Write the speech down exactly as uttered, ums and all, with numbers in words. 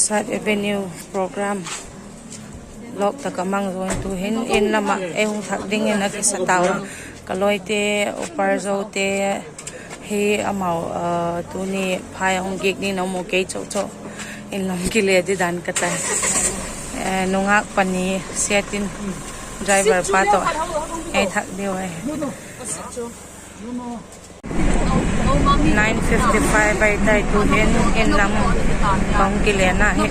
Sat Avenue program lawk tak a mang zaw in tu'hin in lam ah ei hung thak dingin a kisa tau a. Ka lawite, upa zote hi amau tuni phai a hung gik dingin a um uh, kei chauh chauh in lam kile di dan ka tai. Nungâk pani siat in driver pa tawh ei thak diu ahi. Nine fifty-five ahi tai tu'hin in lam ka hung kilena hi.